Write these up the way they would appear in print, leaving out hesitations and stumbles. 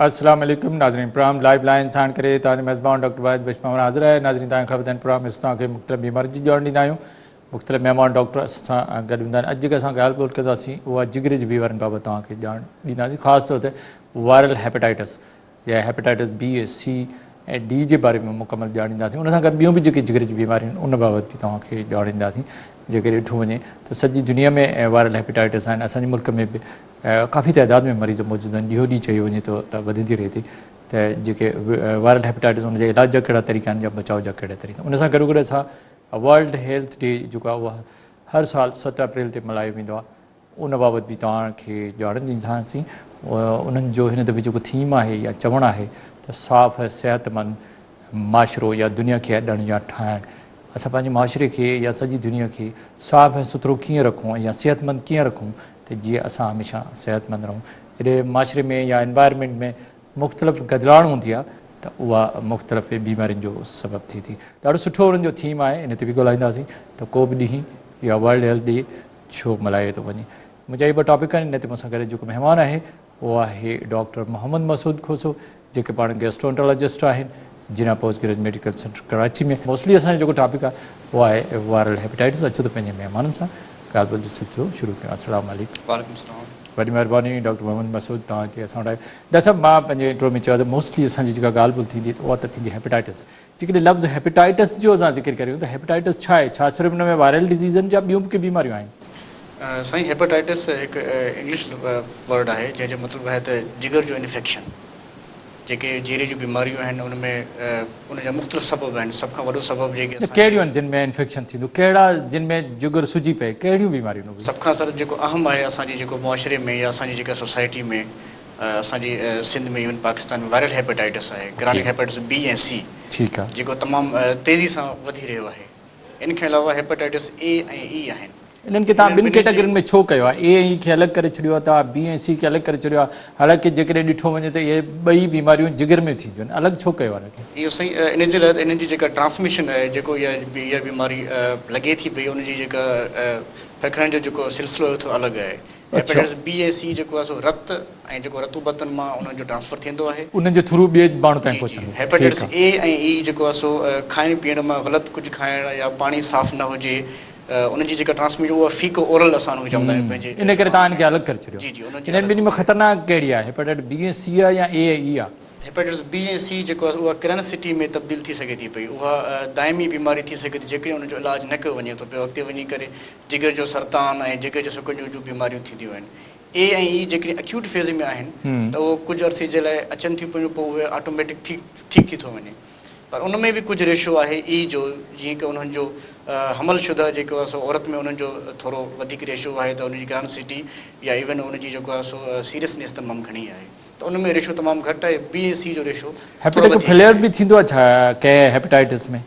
السلام عليڪم ناظرين پروگرام لائيو لائن ساڻ ڪري توهان جو ميزبان ڊاڪٽر واحد بخش مامرا حاضر آهي. ناظرين توهان کي خبر آهن پروگرام ۾ اسان توهان کي مختلف بيمارين جي ڄاڻ ڏيندا آهيون. مختلف مهمان ڊاڪٽر اسان سان گڏ هوندا آهن. اڄ جيڪا اسان ڳالهه ٻولهه ڪنداسين اها جگر جي بيمارين بابت توهان کي ڄاڻ ڏينداسين خاص طور تي وائرل هيپاٽائٽس يا هيپاٽائٽس بي ۽ سي ۽ ڊي جي باري ۾ مڪمل ڄاڻ ڏينداسين. ان سان گڏ ٻيون به جيڪي جگر جون بيماريون آهن ان بابت به توهان کي ڄاڻ ڏينداسين. جيڪڏهن ڏٺو وڃي ته سڄي دنيا ۾ وائرل هيپاٽائٽس آهن اسان جي ملڪ ۾ به ڪافي تعداد ۾ مريض موجود آهن ڏينهون ڏينهن چيو وڃي ٿو ته وڌندي رهي ٿي ته جيڪي وائرل هيپاٽائٽس ان جي علاج جا ڪهڙا طريقا آهن يا بچاء جا ڪهڙا طريقا آهن. ان سان گڏوگڏ اسان ورلڊ هيلٿ ڊي جيڪو آهي اهو هر سال 7 اپريل تي ملهايو ويندو آهي ان بابت به توهان کي ڄاڻ ڏينداسين. انهن جو هن دفعي جيڪو ٿيم آهي يا چوڻ آهي ته صاف ۽ صحتمند معاشرو يا دنيا کي اڏڻ يا ٺاهڻ. اسان پنهنجي معاشري کي يا سڄي دنيا کي صاف ۽ سٿرو ڪيئن رکون يا صحتمند ڪيئن رکون ته جيئن اسان هميشه صحتمند رهون. جڏهن معاشري ۾ يا انوائرمينٽ ۾ مختلف گدلاڻ هوندي آهي ته اها مختلف بيمارين جو سبب ٿئي ٿي. ڏاڍو سٺو انهن جو ٿيم آهي ان تي به ڳالهائينداسين ته ڪو به ڏينهن يا ورلڊ هيلٿ ڊي ڇو ملهايو ٿو وڃي. منهنجا اهي ٻه ٽاپڪ آهن ان تي مون سان گڏ جيڪو مهمان آهي اهو آهي ڊاڪٽر محمد مسعود کوسو جيڪي پاڻ گيسٽرو انٽرالاجسٽ آهن Jinnah post graduate medical centre Karachi ۾. Mostly اسان جو جيڪو ٽاپڪ آهي اهو آهي وائرل هيپاٽائٽس. اچو ته پنهنجي مهمانن سان ڳالهه ٻولهه جو سلسلو شروع ڪيون. السلام عليڪم. وعليڪم السلام. وڏي مهرباني ڊاڪٽر محمد مسعود توهان هتي اسان وٽ آيو. ڊاڪٽر صاحب مان پنهنجي انٽرو ۾ چيو ته موسٽلي اسان جي جيڪا ڳالهه ٻولهه ٿيندي ته اها ته ٿيندي هيپاٽائٽس. جيڪڏهن لفظ هيپاٽائٽس جو اسان ذڪر ڪريون ته هيپاٽائٽس ڇا آهي؟ ڇا صرف ان ۾ وائرل ڊزيزن جا ٻيون به ڪي بيماريون آهن؟ سائين هيپاٽائٽس هڪ انگلش ورڊ آهي جنهن جو مطلب آهي ته جگر جو انفيڪشن. جيڪي جيري جون بيماريون آهن ان ۾ ان جا مختلف سبب آهن سڀ کان وڏو سبب جيڪي اسان جي. ڪهڙيون آهن جن ۾ انفيڪشن ٿيندو ڪهڙا جن ۾ جگر سجي پئي ڪهڙيون بيماريون آهن اهي؟ سڀ کان سر جيڪو اهم آهي اسان جي جيڪو معاشري ۾ يا اسان جي جيڪا سوسائٽي ۾ اسان جي سنڌ ۾ ايون پاڪستان ۾ وائرل هيپاٽائٽس آهي ڪرانڪ هيپاٽائٽس بي ۽ سي ٺيڪ آهي. جيڪو تمام تيزي سان وڌي رهيو آهي ان کان علاوه هيپاٽائٽس اي ۽ اي آهن. انهن کي توهان ٻن ڪيٽيگرين ۾ ڇو ڪيو آهي؟ اي ۽ اي کي الڳ ڪري ڇڏيو آهي توهان بي ۽ سي کي الڳ ڪري ڇڏيو آهي حالانڪه جيڪڏهن ڏٺو وڃي ته اهي ٻئي بيماريون جگر ۾ ٿينديون آهن الڳ ڇو ڪيو آهي انهن کي؟ اهو سائين ان جي لاء ته انهن جي جيڪا ٽرانسميشن آهي جيڪو اها بيماري لڳي ٿي پئي ان جي جيڪا پکڙڻ جو جيڪو سلسلو آهي اهو ٿورو الڳ آهي. هيپاٽائٽس بي ۽ سي جيڪو آهي سو رت ۽ جيڪو رتوبتن مان انهن جو ٽرانسفر ٿيندو آهي. انهن جي ٿرو ٻئي ماڻهو تائين جي جي پهچندو. هيپاٽائٽس ٺيڪ اي ۽ اي جيڪو آهي سو کائڻ پيئڻ مان غلط ڪجهه کائڻ يا پاڻي صاف نه هجي ان جي جيڪا ٽرانسميشن اها فيڪو اورل اسان ان کي چوندا آهيون پنهنجي ان ڪري زبان توهان ان ۾. کي الڳ ڪري ڇڏيو. جي جي انهن جي انهن الڳ ٻنهي ۾ هوندي آهي. خطرناڪ ڪهڙي آهي هيپاٽائٽس بي ۽ سي آهي يا اي ۽ اي آهي؟ هيپاٽائٽس بي ۽ سي جيڪو آهي اها ڪرانسٽي ۾ تبديل ٿي سگهي ٿي پئي اها دائمي بيماري ٿي سگهي ٿي جيڪڏهن ان جو علاج نه ڪيو وڃي ٿو پيو اڳتي وڃي ڪري جگر جو سرطان ۽ جگر جي سڪن جون بيماريون ٿينديون آهن. اي ۽ اي جيڪڏهن اڪيوٽ فيز ۾ آهن ته اهو ڪجهه عرصي جي لاء اچن ٿيون پيون پوء اهي آٽوميٽڪ ٺيڪ ٺيڪ ٿي ٿو وڃي پر ان ۾ به ڪجهه ريشو آهي اي جو جيئن ڪه انهن جو حمل شده جيڪو آهي سو عورت ۾ انهن جو ٿورو وڌيڪ ريشو آهي ته ان جي ڪرانسٽي يا ايون ان جي جيڪو آهي سو سيريسنيس تمام گهڻي آهي ته ان ۾ ريشو تمام گهٽ آهي بي ۽ سي جو ريشو ٿورو هيپاٽائٽس وڌيڪ فليئر آهي. به ٿيندو آهي ڇا ڪنهن هيپاٽائٽس ۾؟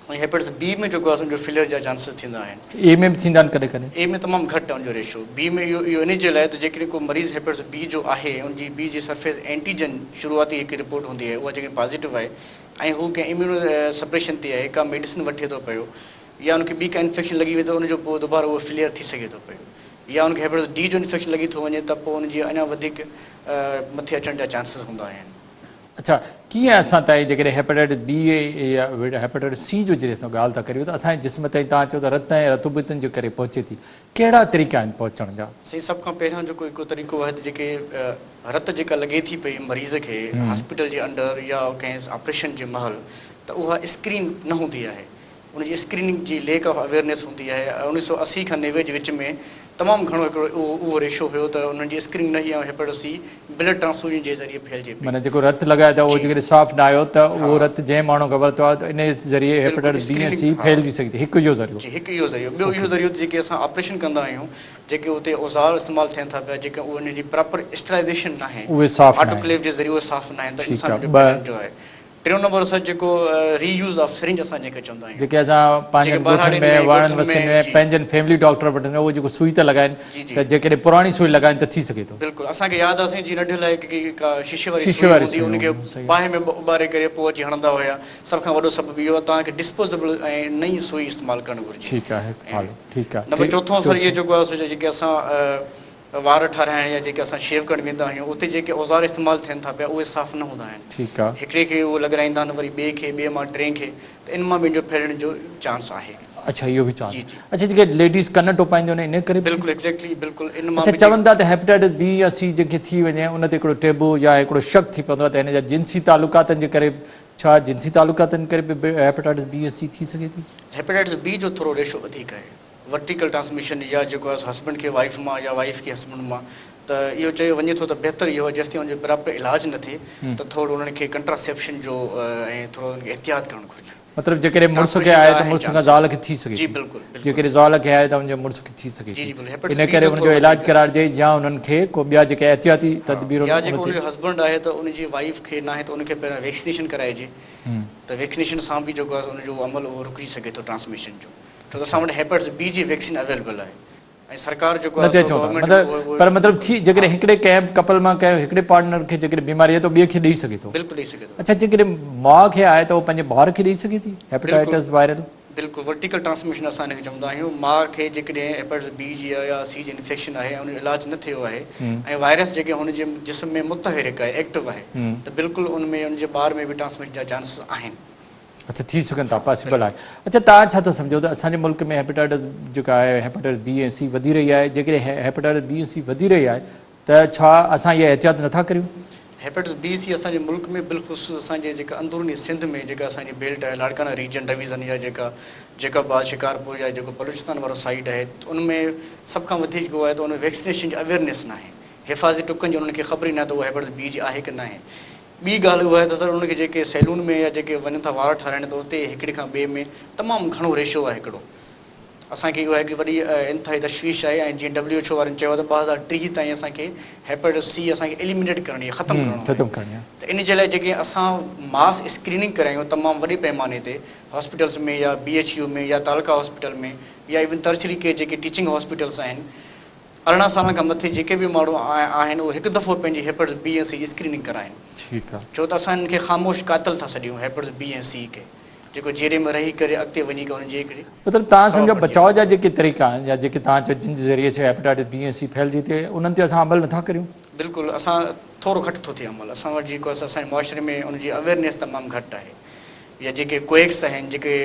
۽ هيپاٽائٽس بي ۾ جيڪو آهي سو ان جو فليئر جا چانسز ٿيندا آهن. اي ۾ به ٿيندا آهن ڪڏهن ڪڏهن. اي ۾ تمام گهٽ آهي ان جو ريشو. بي ۾ اهو اهو ان جي لاء ته جيڪڏهن ڪو مريض هيپاٽائٽس بي جو آهي ۽ ان جي بي جي سرفيس اينٽيجن شروعاتي هڪ رپورٽ هوندي آهي اها جيڪڏهن پازيٽو آهي ۽ هو ڪنهن اميونو سپريشن تي آهي ڪا ميڊيسن وٺي ٿو پيو يا ان کي ٻي ڪا انفيڪشن لڳي وئي ته ان جو پوء دوباره اهو فليئر ٿي سگهي ٿو پيو يا ان کي هيپاٽائٽس ڊي جو انفيڪشن لڳي ٿو وڃي ته پوء ان جي اڃا وڌيڪ مٿي اچڻ جا چانسز هوندا آهن. اڇا ڪيئن اسان تائين جيڪڏهن هيپاٽائٽس بي يا هيپاٽائٽس سي جو جڏهن اسان ڳالهه ٿا ڪريون ته اسان جي جسم تائين توهان چئو ته رت ۽ رتوبتن جي ڪري پهچي ٿي ڪهڙا طريقا آهن پهچڻ جا؟ سائين سڀ کان پهريان جيڪو هڪ طريقو آهي ته جيڪي رت جيڪا لڳي ٿي پئي مريض کي هاسپيٽل جي انڊر يا ڪنهن آپريشن جي مهل ته اها اسڪرين نه هوندي آهي ان جي اسڪريننگ جي ليڪ آف اويئرنيس هوندي آهي. 1980 کان 90 جي وچ ۾ تمام گهڻو هڪڙو اهو اهو ريشو هيو ته انهن جي اسڪريننگ نه هئي ۽ هيپاٽائٽس سي بلڊ ٽرانسفيوزن جي ذريعي ڦهلجي پئي. معنيٰ جيڪو رت لڳائي ٿا اهو جي جيڪڏهن صاف نه آيو ته ها اهو رت جنهن ماڻهو کي ورتو آهي ته انهي ذريعي بلڪل هيپاٽائٽس بي ۽ اسڪريننگ سي ها ڦهلجي سگهي ٿي هڪ اهو ذريعو. جي هڪ اهو ذريعو ٻيو اوڪي. اهو ذريعو ته جيڪي اسان آپريشن ڪندا آهيون جيڪي اتي اوزار استعمال ٿين ٿا پيا جيڪي اهي انهن جي پراپر اسٽرلائيزيشن ناهي اهي صاف ناهن. آٽوڪليو جي ذريعي اهي صاف ناهن ته ٺيڪ انسان آهي ان جو ٻه. ڦهلڻ جو آهي. ٽيون نمبر سر جيڪو ري يوز آف سرنج اسان جنهن کي چوندا آهيون. جيڪي اسان جيڪي پنهنجن ڳوٺن ٻهراڙين ۾ ۾ واڙن ڳوٺن ۾ وستين ۾ جي. پنهنجن فيملي ڊاڪٽر وٽ اهو جيڪو سوئي ٿا لڳائين جي جي. ته جيڪڏهن پراڻي سوئي لڳائين ته ٿي سگهي ٿو. بلڪل اسان کي ياد آهي سائين جي ننڍي لاء هڪ ڪا شيشي واري شيشي سوئي واري هوندي سوئي ان کي هوندي صحيح. باهه ۾ اٻاري ڪري پوء اچي هڻندا هيا سڀ کان وڏو سبب اهو آهي توهان کي ڊسپوزيبل ۽ نئين سوئي استعمال ڪرڻ گهرجي. ٺيڪ آهي ۽ هلو ٺيڪ آهي نمبر چوٿون سر اهو چوٿون. جيڪو آهي سو جيڪي اسان. وار ٺاراهڻ يا جيڪي اسان شيو ڪرڻ ويندا آهيون اتي جيڪي اوزار استعمال ٿين ٿا پيا اهي صاف نه هوندا آهن. ٺيڪ آ. هڪڙي کي اهو لڳرائيندا آهن وري ٻئي کي ٻئي مان ٽئين کي ته ان مان به ان جو ڦهلڻ جو چانس آهي. اڇا اهو به چانس جي جي. اڇا جيڪي ليڊيز ڪن ٽوپائينديون آهن ان ڪري به بلڪل ايگزيڪٽلي بلڪل ان مان اڇا به چون ٿا ته هيپيٽائٽس بي يا سي جنهن کي ٿي وڃي ان تي هڪڙو ٽيبو يا هڪڙو شڪ ٿي پوندو آهي ته هن جا جنسي تعلقاتن جي ڪري ڇا جنسي تعلقاتن ڪري به هيپيٽائٽس بي يا سي ٿي سگهي ٿي؟ هيپيٽائٽس بي جو ٿورو ريشو وڌيڪ آهي ورٽيڪل ٽرانسميشن يا جيڪو آهي هسبنڊ کي وائيف مان يا وائيف کي هسبنڊ مان ته اهو چيو وڃي ٿو ته بهتر اهو آهي جيستائين ان جو پراپر علاج نه ٿئي ته ٿورو انهن کي ڪنٽراسيپشن جو ۽ ٿورو انهن کي احتياط ڪرڻ گهرجي. مطلب جيڪڏهن مڙس کي آهي ته مڙس کان زال کي ٿي سگهي ٿي جيڪڏهن زال کي آهي ته ان جي مڙس کي ٿي سگهي ٿي ان ڪري ان جو علاج ڪرائجي يا انهن کي ڪو ٻيا جيڪي احتياطي تدبيرون يا جيڪو ان جو هسبنڊ آهي ته ان جي وائيف کي ناهي ته ان کي پهريان ويڪسينيشن ڪرائجي ته ويڪسينيشن سان به جيڪو آهي ان جو عمل اهو رڪجي سگهي ٿو ٽرانسميشن جو ڇو ته اسان وٽ هيپاٽس بي جي ويڪسين اويليبل آهي ۽ سرڪار جيڪو آهي سو گورنمينٽ پر مطلب ٿي جيڪڏهن هڪڙي ڪنهن ڪپل مان ڪنهن هڪڙي پارٽنر کي جيڪڏهن بيماري آهي ته ٻئي کي ڏئي سگهي ٿو. بلڪل ڏئي سگهي ٿو. اڇا جيڪڏهن ماء کي آهي ته هو پنهنجي ٻار کي ڏئي سگهي ٿي هيپاٽائٽس وائرل؟ بلڪل ورٽيڪل ٽرانسميشن اسان ان کي چوندا آهيون ماء کي جيڪڏهن هيپاٽائٽس بي جي يا سي جي انفيڪشن آهي ۽ ان جو علاج نه ٿيو آهي ۽ وائرس جيڪي هن جي جسم ۾ متحرڪ آهي ايڪٽو آهي ته بلڪل ان ۾ ان جي ٻار ۾ به ٽرانسميشن جا چانسز آهن. اڇا ٿي سگهن ٿا پاسيبل آهي اڇا توهان ڇا ٿا سمجهو ته اسان جي ملڪ ۾ هيپاٽائٽس جيڪا آهي هيپاٽائٽس بي ۽ سي وڌي رهي آهي جيڪڏهن هيپاٽائٽس بي ۽ سي وڌي رهي آهي ته ڇا اسان اها احتياط نٿا ڪريون؟ هيپاٽائٽس بي سي اسان جي ملڪ ۾ بالخصوص اسان جي جيڪا اندروني سنڌ ۾ جيڪا اسان جي بيلٽ آهي لاڙڪاڻا ريجن ڊويزن يا جيڪا جيڪب آباد شڪارپور يا جيڪو بلوچستان وارو سائيڊ آهي ان ۾ سڀ کان وڌيڪ جيڪو آهي ته ان ۾ ويڪسينيشن جي اويئرنيس ناهي حفاظتي ٽڪن جي انهن کي خبر ئي ناهي ته اها هيپاٽائٽس بي جي آهي ڪي ناهي ٻي ڳالهه اها آهي ته سر انهن کي جيڪي سيلون ۾ يا جيڪي وڃن ٿا وار ٺاراهڻ ته اتي هڪڙي کان ٻئي ۾ تمام گهڻو ريشو آهي هڪڙو اسان کي اها هڪڙي وڏي انتهائي تشويش آهي ۽ جيئن ڊبليو ايڇ او وارن چيو آهي ته 2030 تائين اسان کي هيپاٽائٽس سي اسان کي ايليمينيٽ ڪرڻي آهي ختم ڪرڻو آهي ته ان جي لاء جيڪي اسان ماس اسڪريننگ ڪرايون تمام وڏي پيماني تي هاسپيٽلس ۾ يا بي ايڇ يو ۾ يا تعلقه هاسپيٽل ۾ يا ايون ترشري ڪيئر جيڪي ٽيچنگ هاسپيٽلس آهن 18 سالن کان مٿي جيڪي به ماڻهو آهن اهي هڪ دفعو پنهنجي هيپاٽائٽس بي ۽ سي جي اسڪريننگ ڪرائين. ٺيڪ آ. ڇو ته اسان انهن کي خاموش قاتل ٿا سڏيون هيپاٽائٽس بي ۽ سي کي جيڪو جيري ۾ رهي ڪري اڳتي وڃي ڪري انهن جي هڪڙي مطلب توهان سبب سمجهو بڻجي بچاء وڃي جا ٿو. جيڪي طريقا آهن يا جيڪي توهان چيو جن جي ذريعي سي هيپاٽائٽس بي ۽ سي ڦهلجي ٿي انهن تي اسان عمل نٿا ڪريون. بلڪل اسان ٿورو گهٽ ٿو ٿئي عمل اسان وٽ جيڪو آهي اسان جي معاشري ۾ ان جي اويئرنيس تمام گهٽ آهي يا جيڪي ڪوئڪس آهن جيڪي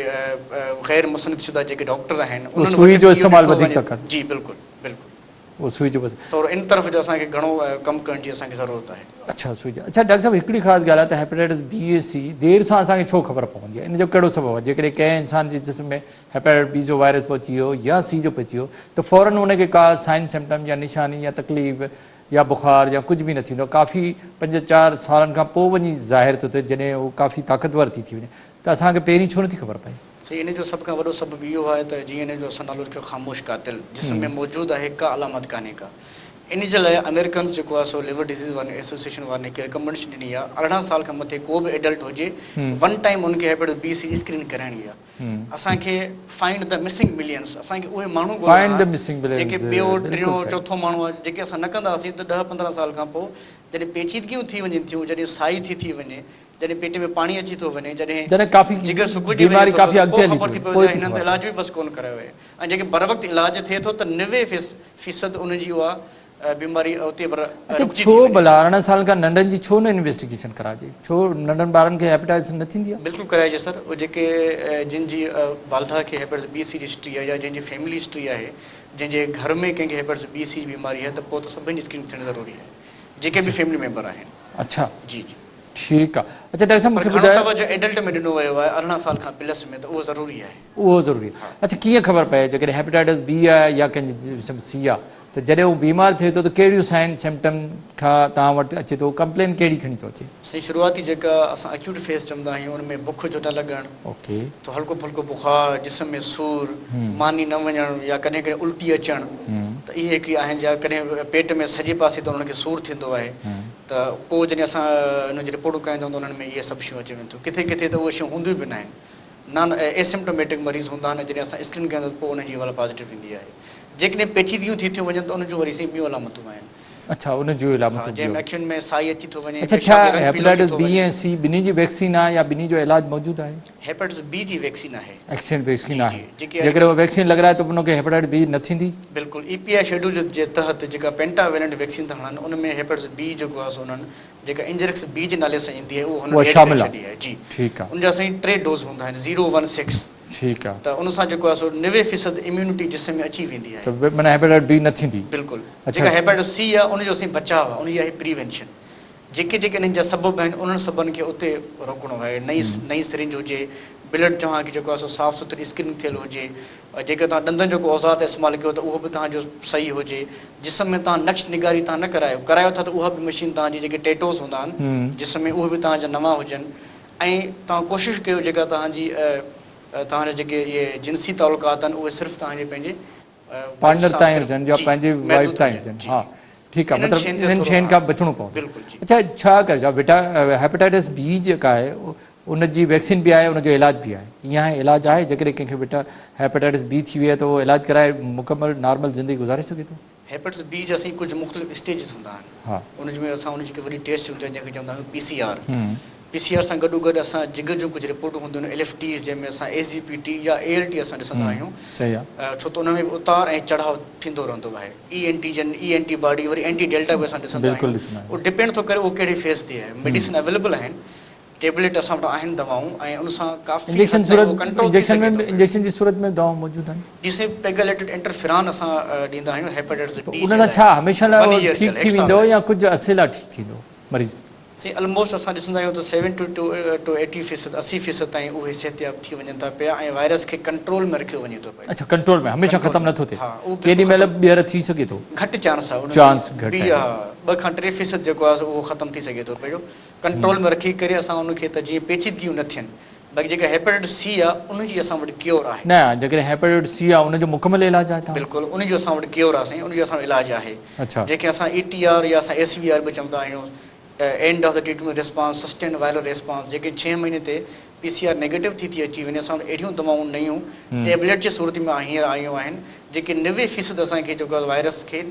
غير مسند شده جيڪي ڊاڪٽر آهن اهو انهن سوئي وٽ جو به اهو استعمال ڏٺو وڌيڪ وڃي ٿا ڪن. جي بلڪل بلڪل. اهو سوئي جو بس. ٿورو ان طرف جو اسان کي گهڻو ڪم ڪرڻ جي اسان کي ضرورت آهي. اڇا سوئي جو اڇا ڊاڪٽر صاحب هڪڙي خاص ڳالهه آهي ته هيپاٽائٽس بي ۽ سي دير سان اسان کي ڇو خبر پوندي آهي ان جو ڪهڙو سبب آهي جيڪڏهن ڪنهن انسان جي جسم ۾ هيپاٽائٽس بي جو وائرس پهچي ويو يا سي جو پهچي ويو ته فورن ان کي ڪا سائن سمپٽم يا نشاني يا تڪليف يا بخار يا ڪجهه به نه ٿيندو آهي ڪافي پنج چار سالن کان پوء وڃي ظاهر ٿو ٿئي جڏهن هو ڪافي طاقتور ٿي ٿي وڃي ته اسان کي پهرين ڇو نٿي خبر پئي. سائين ان جو سڀ کان وڏو سبب اهو آهي ته جيئن ان جو اسان نالو رکيو خاموش قاتل جسم ۾ موجود آهي ڪا علامت ڪانهي ڪا ان جي لاء آمريڪنز جيڪو آهي سو ليور ڊزيز وارن ايسوسيئيشن وارن هڪ ريڪمنڊيشن ڏني آهي 18 سال کان مٿي ڪو به ايڊلٽ هجي ون ٽائيم ان کي هيپاٽائٽس بي سي جي اسڪرين ڪرائڻي آهي اسان کي فائنڊ the missing millions اسان کي اهي ماڻهو ڳولڻا آهن جيڪي ٻيو ٽيون چوٿون ماڻهو آهي جيڪي اسان نه ڪنداسين ته ڏهه 15 سال کان پوء جڏهن پيچيدگيون ٿي وڃن ٿيون جڏهن سائي ٿي ٿي وڃي جڏهن پيٽ ۾ پاڻي اچي ٿو وڃي جڏهن ڪافي جگر سڪجي وڃي بيماري ٿو ڪافي ته پوء اڳتي هلي خبر ٿي ٿي وڃي پوي پوء ته ٿي هنن ته خبر علاج به بس ڪونه ڪرايو آهي ۽ جيڪي بروقت علاج ٿئي ٿو ته 90 فيصد انهن جي اها بيماري اتي اڇا رڪجي ٿي ڇو وڃي. ڀلا 18 سال کان ننڍن جي ڇو نه انويسٽيگيشن ڪرائجي ڇو ننڍن ٻارن کي هيپاٽائٽس نه ٿيندي آهي؟ بلڪل ڪرائجي سر اهي جيڪي جن جي والده کي هيپاٽائٽس بي سي جي هسٽري آهي يا جنهن جي فيملي هسٽري آهي جنهن جي گهر ۾ ڪنهن کي هيپاٽائٽس بي سي جي بيماري آهي ته پوء ته سڀني جي اسڪريننگ ٿيڻ ضروري آهي جيڪي به فيملي ميمبر آهن. اڇا جي جي. ٺيڪ آ اڇا ڊاڪٽر صاحب پر مونکي گهڻو ٻڌايو. توجه ايڊلٽ ۾ ڏنو ويو آهي 18 سال کان پلس ۾ ته اهو ضروري آهي. اهو ضروري آهي اڇا ڪيئن خبر پئي جيڪڏهن هيپاٽائٽس بي آهي يا ڪنهن جي جسم سي آهي ته جڏهن هو بيمار ٿئي ٿو ته ڪهڙيون سائن سمپٽم کان توهان وٽ اچي ٿو ڪمپلين ڪهڙي کڻي ٿو اچي. سائين شروعاتي جيڪا اسان اڪيوٽ فيز چوندا آهيون ان ۾ بک جو نه لڳڻ، اوڪي. ته هلڪو ڦلڪو بخار، جسم ۾ سور، ماني نه وڃڻ يا ڪڏهن ڪڏهن الٽي اچڻ ته اهي هڪڙي آهن يا ڪڏهن پيٽ ۾ سڄي پاسي ته انهن کي سور ٿيندو آهي ته پوء جڏهن اسان انهن جي رپورٽون ڪرائيندا آهيون ته انهن ۾ اهي سڀ شيون اچي وڃن ٿيون ڪٿي ڪٿي ته اهي شيون هونديون به ناهن نان ايسمپٽوميٽڪ مريض هوندا آهن ۽ جڏهن اسان اسڪرين ڪيون ته پوء انهن جي اها پازيٽو ايندي آهي. جيڪڏهن پيچيدگيون ٿي ٿيون وڃن ته ان جون وري سائين ٻيون علامتون آهن. اڇا ان جو ها علامتون جنهن به ۾ اکين ۾ سائي اچي ٿو وڃي اڇا ڇا پيشاب جو رنگ پيلو ٿي هيپاٽائٽس ٿو بي وڃي. ۽ سي ٻنهي جي ويڪسين آهي يا ٻنهي جو علاج موجود آهي؟ هيپاٽائٽس بي جي ويڪسين آهي. ايڪسين ويڪسين جي آهي جي جيڪي جيڪڏهن اڄڪلهه اها ويڪسين لڳرائي ته ان کي هيپاٽائٽس بي نه ٿيندي؟ بلڪل اي پي I schedule جي تحت جيڪا پينٽا ويلنٽ ويڪسين ٿا هڻن ان ۾ هيپاٽائٽس بي جيڪو آهي سو انهن جيڪا انجرڪس بي جي نالي سان ايندي آهي اهو هنن اها ايڊ ڪري شامل آهي ڇڏي آهي جي ٺيڪ آهي. ان جا سائين ٽي ڊوز هوندا آهن زيرو ون سڪس ٺيڪ آهي. ته ان سان جيڪو آهي سو 90% اميونٽي جسم ۾ اچي ويندي آهي. ته معنيٰ هيپاٽائٽس بي نه ٿيندي. بلڪل اڇا. جيڪا هيپاٽائٽس سي آهي ان جو سائين بچاء آهي ان جي آهي پريوينشن جيڪي جيڪي انهن جا سبب آهن انهن سببن کي اتي روڪڻو آهي نئين نئين سرنج هجي بلڊ توهان کي جيڪو آهي سو صاف سٿري اسڪريننگ ٿيل هجي جيڪي توهان ڏندن جو ڪو اوزار ٿا استعمال ڪيو ته اهو به توهان جو صحيح هجي جسم ۾ توهان نقش نگاري توهان نه ڪرايو ڪرايو ٿا ته اها به مشين توهان جي جيڪي ٽيٽوز هوندا آهن جسم ۾ اهي به توهان جا نوان هجن ۽ توهان ڪوشش ڪيو جيڪا توهان جي توهان جا جيڪي اهي جنسي تعلقات آهن اهي صرف توهان جي پنهنجي وائيف پارٽنر سان تائين صرف هجن يا جي پنهنجي وائيف محدود تائين هجن هجن جي ها ٺيڪ آهي انهن مطلب شين تي انهن ٿورو شين ها کان بچڻو پوندو بلڪل جي. اڇا ڇا ڪري وٽا هيپاٽائٽس بي جيڪا آهي ان جي ويڪسين به آهي ان جو علاج به آهي ائين آهي علاج جي آهي جيڪڏهن ڪنهن کي وٽا هيپاٽائٽس بي ٿي وئي آهي ته اهو علاج ڪرائي مڪمل نارمل زندگي گذاري سگهي ٿو؟ هيپاٽائٽس بي جا سائين ڪجهه مختلف اسٽيجز هوندا آهن ها. ان ۾ اسان ان جي هڪ وڏي ٽيسٽ هوندي آهي جنهن کي چوندا آهيون P C R P C R سان گڏو گڏ اسان جگر جون ڪجهه رپورٽون هونديون آهن ايل ايف ٽيز جنهن ۾ اسان ايس جي پي ٽي يا اي ايل ٽي اسان ڏسندا آهيون صحيح آهي. ڇو ته ان ۾ به اتار ۽ چڙهاء ٿيندو رهندو آهي اي اينٽيجن اي اينٽي باڊي وري اينٽي ڊيلٽا به اسان ڏسندا بلڪل آهيون ڏسندا اهو آهيون. ڊپينڊ ٿو ڪري اهو ڪهڙي فيز تي آهي ميڊيسن اويليبل آهن ٽيبليٽ اسان وٽ آهن دوائون ۽ ان سان ڪافي انجيڪشن حد تائين صورت اهو ڪنٽرول ٿي انجيڪشن سگهي ۾ ٿو پيو. انجيڪشن جي صورت ۾ دوائون موجود آهن. جي سائين پيگاليٽيڊ انٽرفيران اسان ڏيندا آهيون هيپاٽائٽس ته ڊي ان جي سان لاء ڇا هميشه لاء ون اهو ايئر جي ٺيڪ لاء ٿي هڪ سال ويندو لاء. يا ڪجهه عرصي لاء ٺيڪ ٿيندو مريض؟ سائين الموسٽ اسان ڏسندا آهيون ته سيونٽي ٽو ايٽي فيصد 80% تائين اهي صحتياب ٿي وڃن ٿا پيا ۽ وائرس کي ڪنٽرول ۾ رکيو وڃي ٿو پيو. اڇا ڪنٽرول ۾ هميشه ڪنٽرول ختم ۾ نٿو ٿئي ها اهو بلڪل ڪيڏي مهل ختم به ٻيهر ٿي سگهي ٿو. گهٽ چانس آهي ان چانس جي گهٽ به آهي. ها 2 کان 3% جيڪو آهي سو اهو ختم ٿي سگهي ٿو پيو. ڪنٽرول ۾ رکي ڪري اسان ان کي ته جيئن پيچيدگيون نه ٿين باقي جيڪا هيپاٽائٽس سي آ ان جي اسان وٽ ڪيور آهي. نه جيڪڏهن هيپاٽائٽس سي آ ان جو مڪمل علاج آهي توهان وٽ؟ بلڪل ان جو اسان وٽ ڪيور آ سائين ان جو اسان وٽ علاج آهي اڇا. جنهن کي اسان اي ٽي آر يا اسان ايس وي آر به چوندا آهيون end of the treatment response sustained viral response جيڪي ڇهين مهيني تي پي سي آر نيگيٽو ٿي ٿي اچي وڃي اسان وٽ اهڙيون دوائون نيون ٽيبليٽ جي صورت ۾ هينئر آيون آهن جيڪي 90% اسان کي جيڪو آهي وائرس کي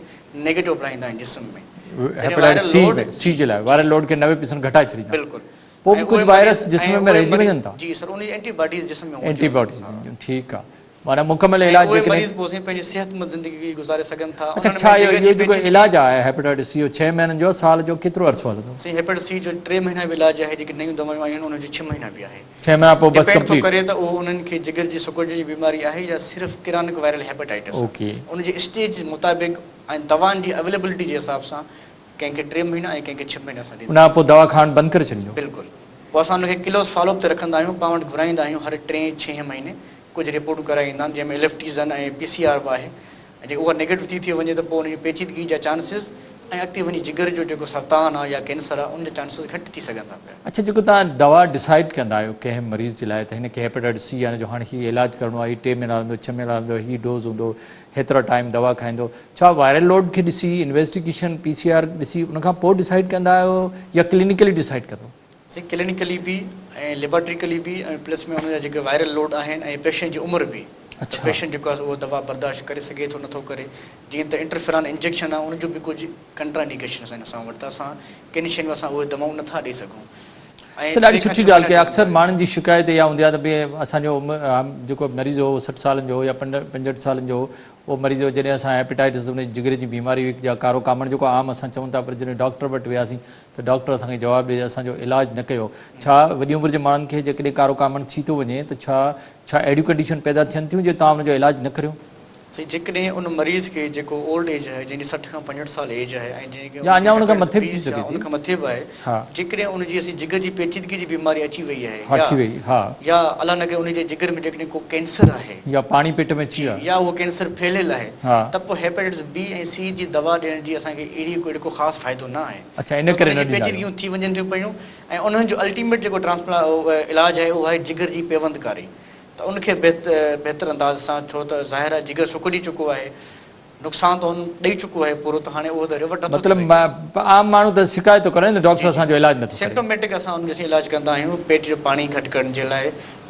نيگيٽو بڻائيندا آهن جسم ۾ جڏهن هيپاٽائٽس وائرل سي لوڊ ۾ سي جي لاء وائرل لوڊ کي 90% گهٽائي ڇڏيندا بلڪل پوء ۽ به ڪجهه اهي وائرس مريض جسم ۽ ۾ اهي رهجي مريض وڃن ٿا جي سر ان جي اينٽي باڊيز جسم ۾ اينٽي هونديون آهن باڊيز ها هونديون ٺيڪ آهي معنيٰ مڪمل ۽ علاج اهي جيڪڏهن مريض پوء سائين پنهنجي صحتمند زندگي گذاري سگهن ٿا اڇا انهن ڇا ۾ اهو جگر جي جيڪو پيچيدگي علاج آهي هيپاٽائٽس سي اهو ڇهه مهينن جو آهي سال جو ڪيترو عرصو هلندو؟ سائين هيپاٽائٽس سي جو ٽي مهينا به علاج آهي جيڪي نيون دوائون آيون آهن انهن جو ڇهه مهينا به آهي ڇهه مهينا پوء بس ڊپينڊ ٿو ڪمپليٽ ڪري ته اهو انهن کي جگر جي سڪڙجڻ جي بيماري آهي يا صرف ڪرانڪ وائرل هيپاٽائٽس آهي اوڪي ان جي اسٽيج مطابق ۽ دوائن جي اويليبلٽي جي حساب سان ڪنهن کي ٽي مهينا ۽ ڪنهن کي ڇهه مهينا اسان ان ڏيندا کان پوء دوا کائڻ بند ڪري ڇڏيندو. بلڪل پوء اسان ان کي ڪلوز فالو اپ تي رکندا آهيون پاڻ وٽ گهرائيندا آهيون هر ٽئين ڇهين مهيني ڪجهه رپورٽون ڪرائي ايندا آهن جنهن ۾ ايل ايف ٽيز آهن ۽ پي سي آر به آهي ۽ جي اها نيگيٽو ٿي ٿي وڃي ته پوء ان جي پيچيدگي جا چانسز ۽ اڳتي وڃي جگر جو جيڪو سرطان آهي يا ڪينسر آهي ان جا چانسز گهٽ ٿي سگهن ٿا پيا. اڇا جيڪو توهان دوا ڊسائيڊ ڪندا آهيو ڪنهن مريض جي لاء ته هن کي هيپاٽائٽس سي آهي جو هاڻي هي علاج ڪرڻو آهي هي ٽي مهينا هلندو ڇهه مهينا هلندو هي ڊوز هوندو هيترا ٽائيم دوا کائيندو ڇا وائرل لوڊ کي ڏسي انويسٽيگيشن پي سي آر ڏسي ان کان پوء ڊسائيڊ ڪندا آهيو يا ڪلينيڪلي ڊسائيڊ ڪندو؟ سائين ڪلينيڪلي به ۽ ليبارٽريڪلي به ۽ پلس ۾ ان جا جيڪي وائرل لوڊ آهن ۽ پيشنٽ جي عمر به ته پيشنٽ جيڪو آهي اهو دوا برداشت ڪري سگهي ٿو نٿو ڪري جيئن ته انٽرفيران انجيڪشن آهي ان جو به ڪجهه ڪنٽرا انڊيڪيشنس آهن اسان وٽ ته اسان ڪن شين ۾ اسان اهي دوائون نٿا ڏئي سگهون ۽ ته ڏاڍي ٽي کان سٺي ڇهه ڳالهه مهينا ڪئي جو اڪثر هوندو آهي. ماڻهن جي شڪايت اها هوندي آهي ته ڀي اسان جو جيڪو مريض هو اهو 60 سالن جو هو يا 65 سالن جو هو اهو مريض هو جڏهن اسان هيپيٽائٽس ان جي جگر جي بيماري هئي يا ڪارو ڪامڻ جيڪو عام اسان چئون ٿا پر جڏهن ڊاڪٽر وٽ وياسين ته ڊاڪٽر اسان کي جواب ڏئي اسان جو علاج نه ڪيو ڇا وڏي عمر جي ماڻهن کي جيڪڏهن ڪارو ڪامڻ ٿي ٿو وڃي ته ڇا ڇا اهڙيون ڪنڊيشن پيدا ٿين ٿيون جي توهان ان جو علاج نه ڪريو؟ سائين جيڪڏهن ان مريض کي جيڪو اولڊ ايج آهي جنهن جي 60 کان 65 سال ايج آهي ۽ جنهن کي يا ان جي اڃا ان کان هيپاٽائٽس مٿي به بي ٿي يا سگهي ان ٿي. کان مٿي به آهي ها. جيڪڏهن ان جي اسين جگر جي پيچيدگي جي بيماري اچي وئي آهي ها يا ٿي وئي ها. يا الله نه ڪري ان جي جگر ۾ جيڪڏهن ڪو ڪينسر آهي يا پاڻي پيٽ ۾ ٿي جي ويو آهي. يا اهو ڪينسر ڦهليل آهي ها. ته پوء هيپاٽائٽس بي ۽ سي جي دوا ڏيڻ جي اسان کي اهڙي ڪو اهڙو ڪو خاص فائدو نه آهي اڇا ان ڇو ته ڪري انهن نه جي ڏيندا آهيو. پيچيدگيون ٿي وڃن ٿيون پيون ۽ انهن جو الٽيميٽ جيڪو ٽرانسپلا علاج آهي اهو آهي جگر جي پيوندڪاري ته ان کي بهتر انداز سان ڇو ته ظاهر آهي جگر سڪڙي چڪو آهي نقصان ته هن ڏئي چڪو آهي پورو ته هاڻي اهو ته ريورٽ نٿو ٿي مطلب سگهي. عام ماڻهو ته شڪايت ٿو ڪري نه ته جي ڊاڪٽر جي اسان جو علاج نٿو ڪري. سمپٽوميٽڪ اسان ان جو سين علاج ڪندا آهيون پيٽ جو پاڻي گهٽ ڪرڻ جي لاء